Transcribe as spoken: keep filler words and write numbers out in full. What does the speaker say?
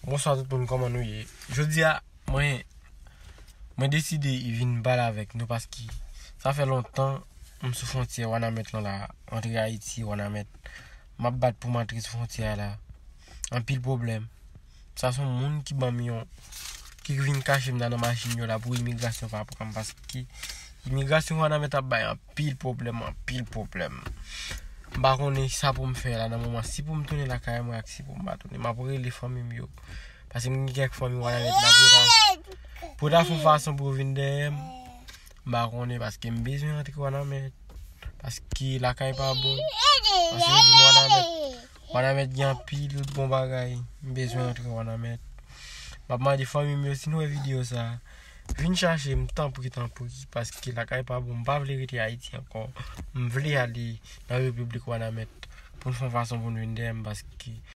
Bonswa tout moun, kòman nou ye? Jodi a, mwen, mwen deside vin pale avèk nou paske sa fè lontan m sou fwontyè Wanament lan la, antre Ayiti, Wanament. M ap bat pou m antre sou fwontyè a la. Anpil pwoblèm. Sa se yon moun ki ban m yon, ki vin kache m nan, nan machin yo la pou imigrasyon pa pran m paske imigrasyon Wanament ap bay anpil pwoblèm, anpil pwoblèm. M pa konnen sa pou m fè la nan moman, si pou m tounen lakay mwen ak si pou m pa tounen. M ap rele fanmi m yo. Paske m gen kèk fanmi Wanament la pou ta, pou ta fè yon fason pou yo vin dèyè m. M pa konnen paske m bezwen antre Wanament. Paske lakay pa bon. Paske yo di m Wanament, Wanament gen anpil bon bagay. M bezwen antre Wanament. M ap mande fanmi m yo, si nou wè videyo sa, vin chache m, tanpri, tanpri, paske lakay pa bon. M pa vle rete Ayiti ankò. M vle ale nan Repiblik Wanament pou n fè yon fason pou n vin dèyè m, paske